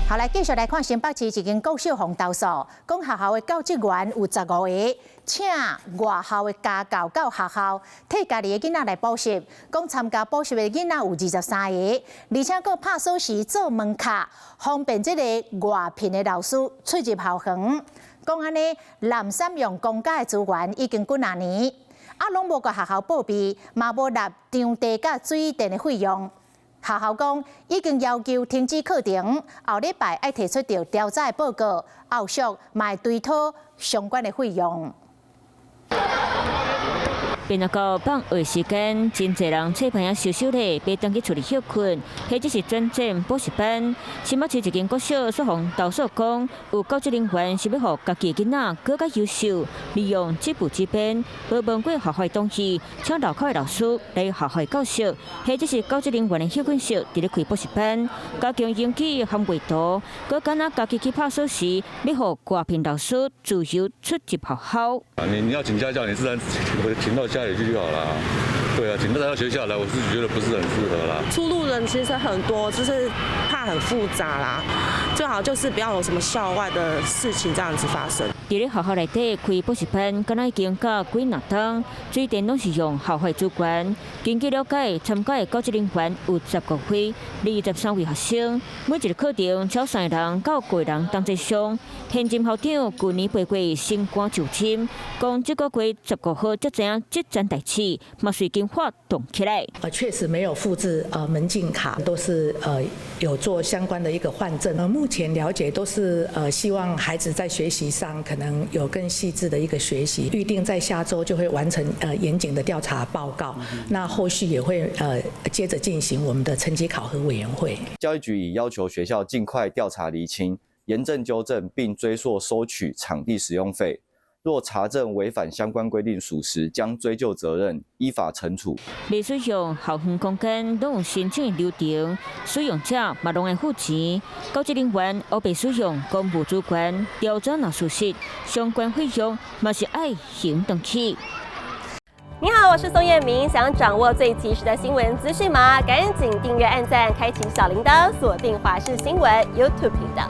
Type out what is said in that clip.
好，來繼續來看新北市一間國小予投訴，講學校的教職員有15個請外校的家教到學校替家己的囡仔來補習，講參加補習的囡仔有23個，而且閣拍鎖匙做門卡，方便這个外聘的老師出入校園。講按呢濫使用公家的資源已經幾若年，啊攏無共學校報備，嘛無納場地佮水電的費用。學校講已經要求停止課程，後禮拜愛提出著調查的報告，後續嘛會追討相關的費用。變到放學時間，真濟人小朋友收收咧，欲轉去厝裡歇睏，或者是轉戰補習班。新北市一間國小煞予投訴講，有教職人員是欲予家己囡仔閣較優秀，利用職務之便，無問過學校同意，請外口的老師來學校教學，或者是教職人員的休困室佇咧開補習班，加強英語和閱讀，閣敢若家己去拍鎖匙，欲予外聘老師自由出入學校。你要請家教，你自然請到家裡去就好了。對啊，請到學校來，我是覺得不是很適合啦。出入人其實很多，就是怕很複雜啦，最好就是不要有什麼校外的事情這樣子發生。佇咧學校內底開補習班，敢若已經到幾若冬，水電攏是用校費資源。根據了解，參加的教職人員有15位，23位學生，每一個課程超三個人到五個人同齊上。現任校長舊年陪過升官就寢，講這個月15號才知影這件代誌，嘛隨經發動起來。確實沒有複製門禁卡，都是有做相關的一個換證。目前了解都是希望孩子在學習上可能有更細緻的一個學習。預定在下週就會完成嚴謹的調查報告，那後續也會接着進行我們的成績考核委員會。教育局已要求學校盡快調查釐清，嚴正糾正並追溯收取場地使用費。若查證違反相關規定屬實，將追究責任，依法懲處。未使用校園空間攏有申請的流程，使用者嘛攏愛付錢。教職人員烏白使用公務資源，調查若屬實，相關費用嘛是愛還轉去。你好，我是宋燕明，想掌握最及時的新聞資訊嗎？趕緊訂閱、按讚、開啟小鈴鐺，鎖定華視新聞 YouTube 頻道。